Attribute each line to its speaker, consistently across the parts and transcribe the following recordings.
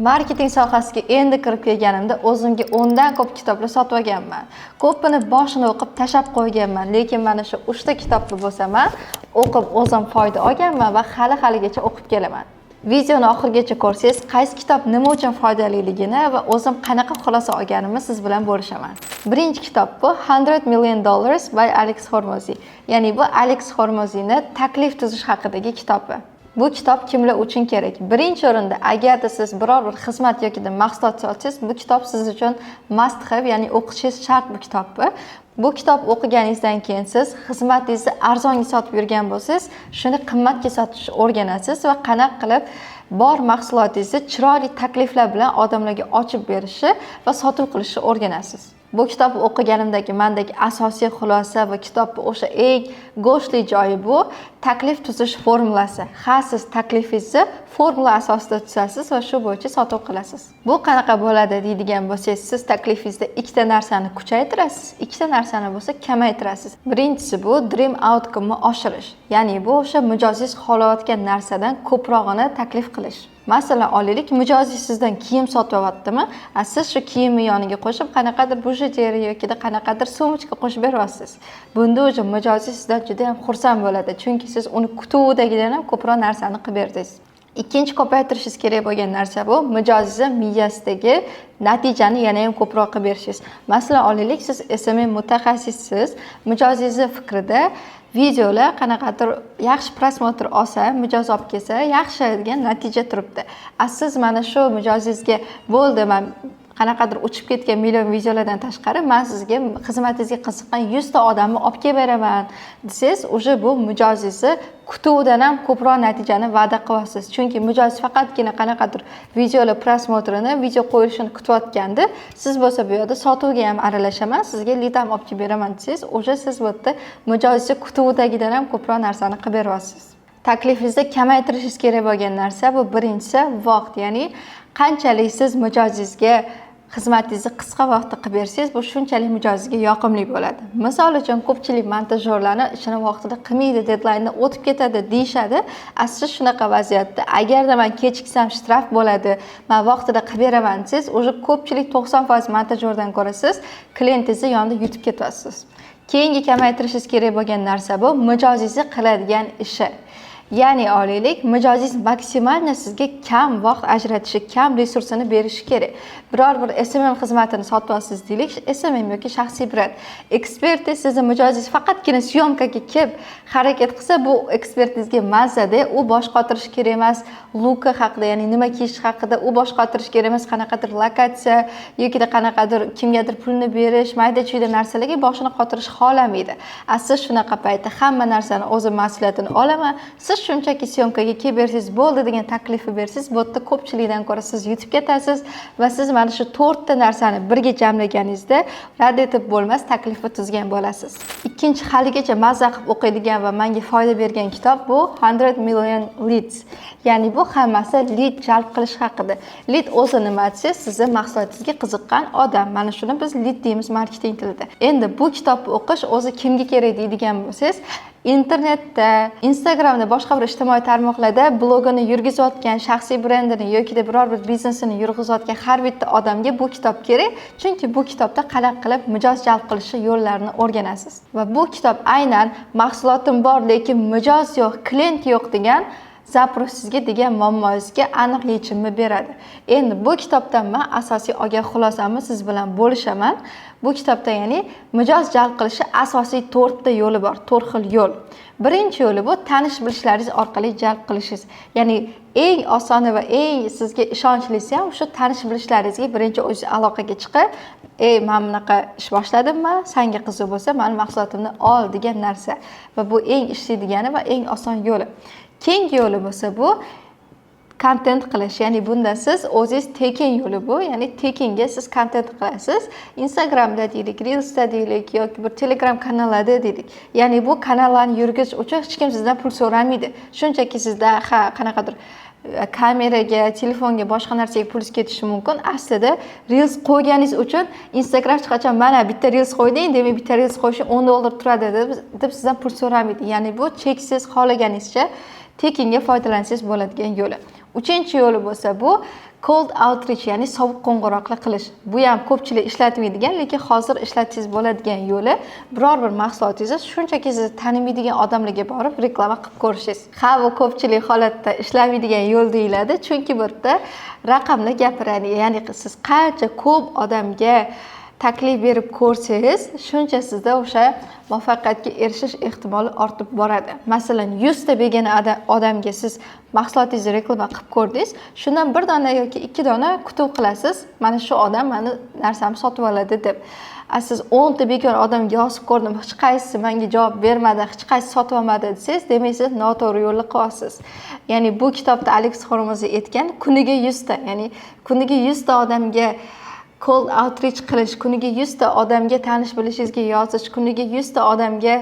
Speaker 1: Marketing sohasiga endi kirib kelganimda o'zimga 10 dan ko'p kitoblar sotib olganman. Ko'pini boshini o'qib tashlab qo'yganman, lekin mana shu uchta kitobni bo'lsa man o'qib, o'zim foyda olganman va hali haligacha o'qib kelaman. Videoni oxirigacha ko'rsangiz, qaysi kitob nima uchun foydaliligini va o'zim qanaqa xulosa olganimni siz bilan bo'lishaman. Birinchi kitob bu "100 Million Dollars" by Alex Hormozi. Ya'ni bu Alex Hormozini taklif tuzish haqidagi kitobi. Bu kitob kimlar uchun kerak? Birinchi o'rinda, agarda siz biror bir xizmat yoki mahsulot sotsangiz, bu kitob siz uchun must have, ya'ni o'qishingiz shart bu kitobni. Bu kitob o'qiganingizdan keyin siz xizmatingizni arzonga sotib yurgan bo'lsangiz, shuni qimmatga sotishni o'rganasiz va qanaqa qilib bor mahsulotingizni chiroyli takliflar bilan odamlarga ochib berishni va sotuv qilishni o'rganasiz. Bu kitobni o'qiganimdagi mandagi asosiy xulosa va kitobni o'sha eng go'shtli joyi bu taklif tuzish formulasi. Ha, siz taklifingizni formula asosida tuzasiz va shu bo'yicha sotuv qilasiz. Bu qanaqa bo'ladi deydigan bo'lsangiz, siz taklifingizda ikkita narsani kuchaytirasiz, ikkita narsani bo'lsa kamaytirasiz. Birinchisi bu dream outcome'ni oshirish, ya'ni bu o'sha mijozingiz xohlayotgan narsadan ko'prog'ini taklif qilish. Masalan, olaylik, mijozingiz sizdan kiyim sotib olyaptimi, a siz shu kiyimni yoniga qo'shib qanaqadir бижутерия yokida qanaqadir сумочка qo'shib beryapsiz. Bunda уже mijozingiz sizdan juda yam xursand bo'ladi, chunki siz uni kutuvdagidan ham ko'proq narsani qilib berdingiz. Ikkinchi ko'paytirishingiz kerak bo'lgan narsa bu mijozingizni miyasidagi natijani yana ham ko'proq qilib berishingiz. Masalan, olaylik, siz SMM mutaxassissiz. Mijozingizni fikrida videolar qanaqadir yaxshi просмотр olsa, mijoz olib kelsa, yaxshi degan natija turibdi. A siz mana shu mijozingizga: "Bo'ldi, man qanaqadir uchib ketgan million videolardan tashqari man sizga xizmatingizga qiziqqan 100 ta odamni olib kelib beraman", desangiz, уже bu mijozingizni kutuvdan ham ko'proq natijani va'da qilyapsiz, chunki mijoz faqatgina qanaqadir videolar просмотр ini, video qo'yilishini kutayotgandi. Siz bo'lsa bu yerda sotuvga ham aralashaman, sizga lid ham olib kelib beraman desangiz, уже siz bu yerda mijozingizni kutuvidagidan ham ko'proq narsani qilib beryapsiz. Taklifingizda kamaytirishingiz kerak bo'lgan narsa bu birinchisi vaqt, ya'ni qanchalik siz mijozingizga xizmatingizni qisqa vaqtda qilib bersangiz, bu shunchalik mijozga yoqimli bo'ladi. Misol uchun, ko'pchilik montajyorlarni ishini vaqtida qilmaydi, deadline ni o'tib ketadi deyishadi. A siz shunaqa vaziyatda "Agarda man kechiksam, shtraf bo'ladi, man vaqtida qilib beraman", desangiz, уже ko'pchilik 90% montajyordan ko'ra siz klientingizni yonida yutib ketyapsiz. Keyingi kamaytirishingiz kerak bo'lgan narsa bu mijozingizni qiladigan ishi. Ya'ni olaylik, mijozingiz максимально sizga kam vaqt ajratishi, kam resursini berishi kerak. Biror bir SMM xizmatini sotyapsiz deylik, SMM yoki shaxsiy brend eksperti, sizni mijozingiz faqatgina съёмка ga kelib harakat qilsa, bu ekspertingizga mazada. U bosh qotirishi kerak emas лук i haqida, ya'ni nima kiyish haqida u bosh qotirishi kerak emas, qanaqadir lokatsiya yokida qanaqadir kimgadir pulni berish, mayda chuyda narsalarga boshini qotirish xohlamaydi. A siz shunaqa paytda "Hamma narsani o'zim mas'uliyatini olaman, siz shunchaki съёмка ga kelib bersangiz bo'ldi" degan taklifni bersangiz, bu yerda ko'pchilikdan ko'ra siz yutib ketasiz. Va siz mana shu to'rtta narsani birga jamlaganingizda rad etib bo'lmas taklifni tuzgan bo'lasiz. Ikkinchi haligacha maza qilib o'qiydigan va menga foyda bergan kitob bu "100 Million Leads", ya'ni bu hammasi lid jalb qilish haqida. Lid o'zi nima desangiz, sizni mahsulotingizga qiziqqan odam. Mana shuni biz lid deymiz marketing tilida. Endi bu kitobni o'qish o'zi kimga kerak deydigan bo'lsangiz, internetda, Instagramda, boshqa bir ijtimoiy tarmoqlarda blogini yurgizayotgan, shaxsiy brendini yokida biror bir biznesini yurgizayotgan har bitta odamga bu kitob kerak, chunki bu kitobda qanaqa qilib mijoz jalb qilishni yo'llarini o'rganasiz. Va bu kitob aynan "Mahsulotim bor, lekin mijoz yo'q, klient yo'q" degan запрос ingizga, degan muammongizga aniq yechimni beradi. Endi bu kitobdan man asosiy olgan xulosamni siz bilan bo'lishaman. Bu kitobda, ya'ni mijoz jalb qilishni asosiy to'rtta yo'li bor, to'rt xil yo'l. Birinchi yo'li bu tanish bilishlaringiz orqali jalb qilishingiz, ya'ni eng osoni va eng sizga ishonchlisi ham shu tanish bilishlaringizga birinchi o'zingiz aloqaga chiqib, "Ey, man bunaqa ish boshladimman, sanga qiziq bo'lsa, mani mahsulotimni ol" degan narsa. Va bu eng ishlaydigani va eng oson yo'li. Keyingi yo'li bo'lsa bu kontent qilish, ya'ni bunda siz o'zingiz, tekin yo'li bu, ya'ni tekinga siz kontent qilasiz. Instagramda deylik, Reelsda deylik yoki bir Telegram kanallarda deylik. Ya'ni bu kanallarni yurgizish uchun hech kim sizdan pul so'ramaydi. Shunchaki sizda, ha, qanaqadir kameraga, telefonga, boshqa narsaga pulingiz ketishi mumkin. Aslida Reels qo'yganingiz uchun Instagram hech qachon "Mana, bitta Reels qo'yding, demak, bitta Reels qo'yishing 10 dollar turadi" deb sizdan pul so'ramaydi. Ya'ni bu cheksiz, xohlaganingizcha tekinga foydalansangiz bo'ladigan yo'li. Uchinchi yo'li bo'lsa bu Cold outreach, ya'ni sovuq qo'ng'iroqlar qilish. Bu ham ko'pchilik ishlatmaydigan, lekin hozir ishlatishingiz bo'ladigan yo'li. Biror bir mahsulotingizni shunchaki sizni tanimaydigan odamlarga borib reklama qilib ko'rishingiz. Ha, bu ko'pchilik holatda ishlamaydigan yo'l deyiladi, chunki bu yerda raqamlar gapiradi. Ya'ni siz qancha ko'p odamga taklif berib ko'rsangiz, shuncha sizda o'sha muvaffaqiyatga erishish ehtimoli ortib boradi. Masalan, 100 ta begona odamga siz mahsulotingizni reklama qilib ko'rdingiz, shundan bir dona yoki ikki dona kutuv qilasiz, mana shu odam mani narsamni sotib oladi deb. A siz 10 ta begona odamga yozib ko'rdim, hech qaysisi manga javob bermadi, hech qaysi sotib olmadi desangiz, demak, siz noto'g'ri yo'lni qilyapsiz. Ya'ni bu kitobda Aleks Xormozi aytgan, kuniga 100 ta, ya'ni kuniga 100 ta odamga cold outreach qilish, kuniga 100 ta odamga tanish bilishingizga yozish, kuniga 100 ta odamga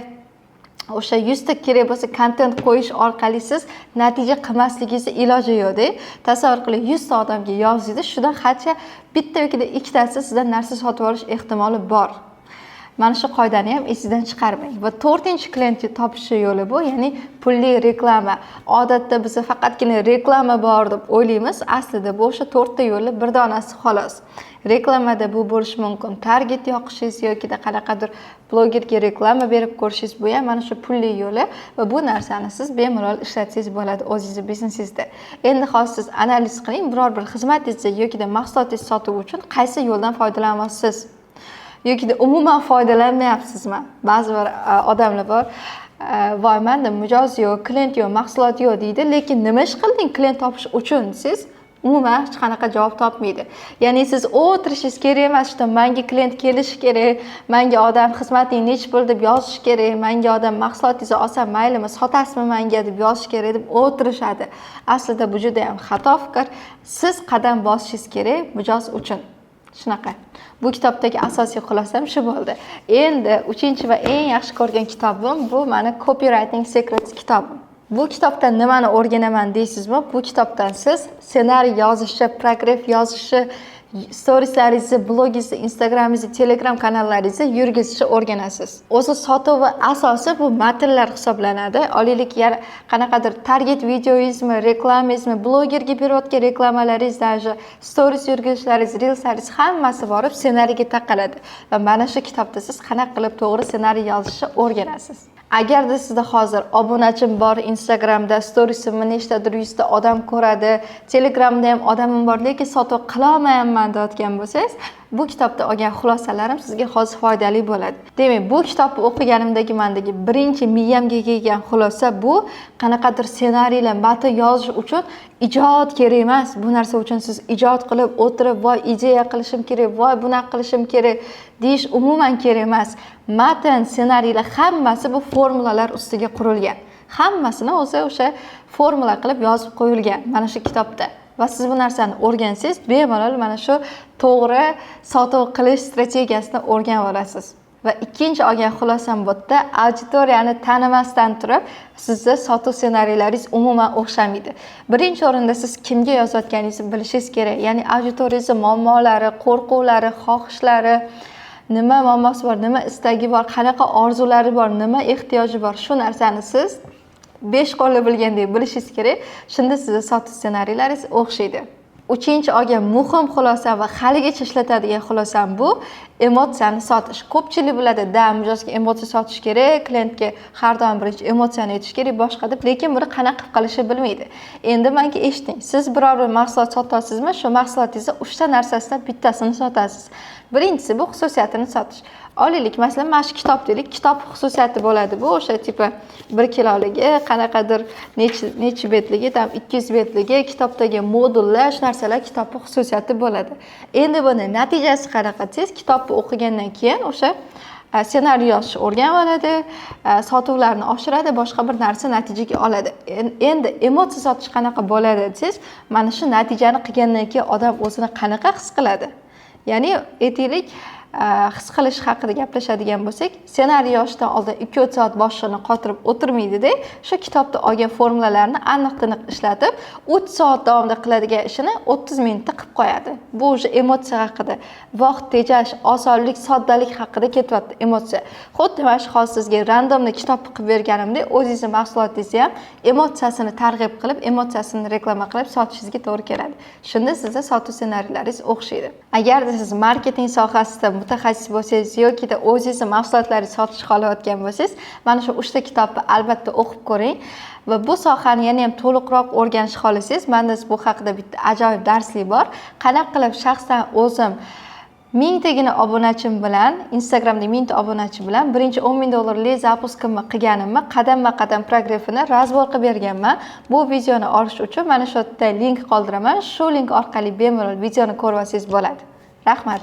Speaker 1: o'sha 100 ta kerak bo'lsa kontent qo'yish orqali siz natija qilmasligingizni iloji yo'qda. Tasavvur qiling, 100 ta odamga yozdingiz, shundan hatto bitta yoki ikkitasi sizdan narsa sotib olish ehtimoli bor. Mana shu qoidani ham esingizdan chiqarmang. Va to'rtinchi klient topish yo'li bu, ya'ni pulli reklama. Odatda biz faqatgina reklama bor deb o'ylaymiz, aslida bu o'sha to'rtta yo'lni bir donasi, xolos. Reklamada bu bo'lishi mumkin target yoqishingiz yokida qanaqadir blogerga reklama berib ko'rishingiz. Bu ham mana shu pulli yo'li va bu narsani siz bemalol ishlatsangiz bo'ladi o'zingizni biznesingizda. Endi hozir siz analiz qiling, biror bir xizmatingizni yokida mahsulotingizni sotuv uchun qaysi yo'ldan foydalanyapsiz yokida umuman foydalanmayapsizmi? Ba'zi bir odamlar bor, "Voy, manda mijoz yo'q, klient yo'q, mahsulot yo'q", deydi, lekin "Nima ish qilding klient topish uchun?" desangiz, umuman hech qanaqa javob topmaydi. Ya'ni siz o'tirishingiz kerak emas, что manga klient kelishi kerak, manga odam "Xizmating nechi pul?" deb yozishi kerak, manga odam "Mahsulotingizni olsam maylimi, sotasizmi manga?" deb yozish kerak deb o'tirishadi. Aslida bu juda yam xato fikr. Siz qadam bosishingiz kerak mijoz uchun. Shunaqa, bu kitobdagi asosiy xulosam shu bo'ldi. Endi uchinchi va eng yaxshi ko'rgan kitobim bu mani Copywriting Secrets kitobim. Bu kitobdan nimani o'rganaman deysizmi? Bu kitobdan siz ssenariy yozishni, прогрев yozishni, storieslaringizni, blogingizni, Instagramingizni, Telegram kanallaringizni yurgizishni o'rganasiz. O'zi sotuvi asosi bu matnlar hisoblanadi. Olaylik, qanaqadir target videoyingizmi, reklamangizmi, blogerga berayotgan reklamalaringiz, даже stories yurgizishlaringiz, reelslaringiz, hammasi borib ssenariyga taqaladi va mana shu kitobda siz qanaqa qilib to'g'ri ssenariy yozishni o'rganasiz. Agarda sizda hozir "Obunachim bor Instagramda, storiesimni nechtadir yuzta odam ko'radi, Telegramda ham odamim bor, lekin sotuv qilolmayapman" deyotgan bo'lsangiz, bu kitobda olgan xulosalarim sizga hozir foydali bo'ladi. Demak, bu kitobni o'qiganimdagi mandagi birinchi miyamga kelgan xulosa bu: qanaqadir ssenariylar, matn yozish uchun ijod kerak emas. Bu narsa uchun siz ijod qilib o'tirib, "Voy, ideya qilishim kerak, voy, bunaqa qilishim kerak" deyish umuman kerak emas. Matn, ssenariylar hammasi bu formulalar ustiga qurilgan, hammasini o'zi o'sha formula qilib yozib qo'yilgan mana shu kitobda va siz bu narsani o'rgansangiz, bemalol mana shu to'g'ri sotuv qilish strategiyasini o'rganib olasiz. Va ikkinchi olgan xulosam bu yerda: auditoriyani tanimasdan turib sizni sotuv ssenariylaringiz umuman o'xshamaydi. Birinchi o'rinda siz kimga yozayotganingizni bilishingiz kerak, ya'ni auditoriyangizni muammolari, qo'rquvlari, xohishlari, nima muammosi bor, nima istagi bor, qanaqa orzulari bor, nima ehtiyoji bor, shu narsani siz besh qo'lni bilgandek bilishingiz kerak. Shunda sizni sotuv ssenariylaringiz o'xshaydi. Uchinchi olgan muhim xulosa va haligacha ishlatadigan xulosam bu emotsiyani sotish. Ko'pchilik biladi da, mijozga emotsiya sotish kerak, klientga har doim birinchi emotsiyani aytish kerak, boshqa deb, lekin buni qanaqa qilib qilishni bilmaydi. Endi manga eshiting: siz biror bir mahsulot sotyapsizmi, shu mahsulotingizni uchta narsasidan bittasini sotasiz. Birinchisi bu xususiyatini sotish. Olaylik, masalan, mana shu kitob deylik. Kitob xususiyati bo'ladi bu o'sha типа 1 kiloligi, qanaqadir necha necha betligi, там 200 betligi, kitobdagi modullar, shu narsalar kitobni xususiyati bo'ladi. Endi buni natijasi qanaqa desangiz, kitobni o'qigandan keyin o'sha ssenariy yozishni o'rganib oladi, sotuvlarni oshiradi, boshqa bir narsa natijaga oladi. Endi emotsiya sotish qanaqa bo'ladi desangiz, mana shu natijani qilgandan keyin odam o'zini qanaqa his qiladi? Ya'ni aytaylik His qilish haqida gaplashadigan bo'lsak, ssenariy yozishdan oldin 2-3 soat boshini qotirib o'tirmaydida, shu kitobda olgan formulalarni aniq tiniq ishlatib, 3 soat davomida qiladigan ishini 30 minutda qilib qo'yadi. Bu уже emotsiya haqida, vaqt tejash, osonlik, soddalik haqida ketyapti emotsiya. Xuddi mana shu hozir sizga рандомный kitob qilib berganimdek, o'zingizni mahsulotingizni ham emotsiyasini targ'ib qilib, emotsiyasini reklama qilib sotishingizga to'g'ri keladi. Shunda sizni sotuv ssenariylaringiz o'xshaydi. Agarda siz marketing sohasida mutaxassis bo'lsangiz yokida o'zingizni mahsulotlaringizni sotishni xohlayotgan bo'lsangiz, mana shu uchta kitobni albatta o'qib ko'ring. Va bu sohani yana ham to'liqroq o'rganishni xohlasangiz, manda bu haqida bitta ajoyib darslik bor: qanaqa qilib shaxsan o'zim mingtagina obunachim bilan, Instagramda 1000 ta obunachi bilan birinchi 10 000 dollarlik запуск imni qilganimni qadamma qadam прогрев ini разбор qilib berganman. Bu videoni olish uchun mana shu yerda link qoldiraman. Shu link orqali bemalol videoni ko'rib olsangiz bo'ladi. Rahmat.